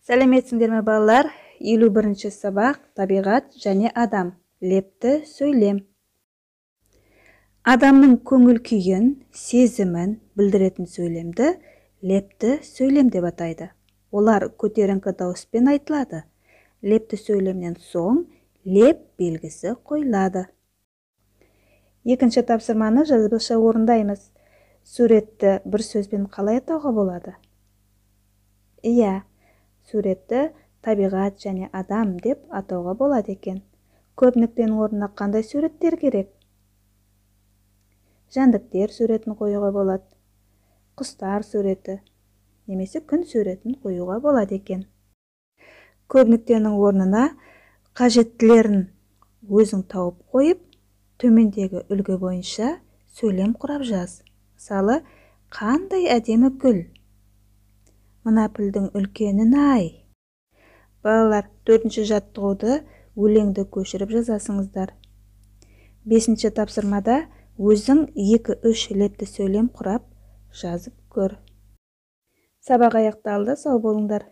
Сәлеметсіңдер ме, балалар? 51-ші сабақ, табиғат және адам. Лепті сөйлем. Адамның көңіл күйін, сезімін білдіретін сөйлемді лепті сөйлем деп атайды. Олар көтеріңкі дауыспен айтылады. Лепті сөйлемнен соң леп белгісі қойылады. Екінші тапсырманы жазбаша орындаймыз. Суретті бір сөзбен қалай атауға болады? Иә, суретті табиғат және адам деп атауға болады екен. Көп нүктенің орнына қандай суреттер керек? Жәндіктер суретін қоюға болады. Құстар суреті немесе күн суретін қоюға болады екен. Көп нүктенің орнына қажеттілерін өзің тауып қойып, төмендегі үлгі бойынша сөйлем құрап жаз. Мысалы, қандай әдемі гүл. Мына пілдің үлкенін-ай. Балалар, 4-ші жаттығуды өлеңді көшіріп жазасыңыздар. 5-ші тапсырмада өзің 2-3 лепті сөйлем құрап жазып көр. Сабақ аяқталды, сау болыңдар.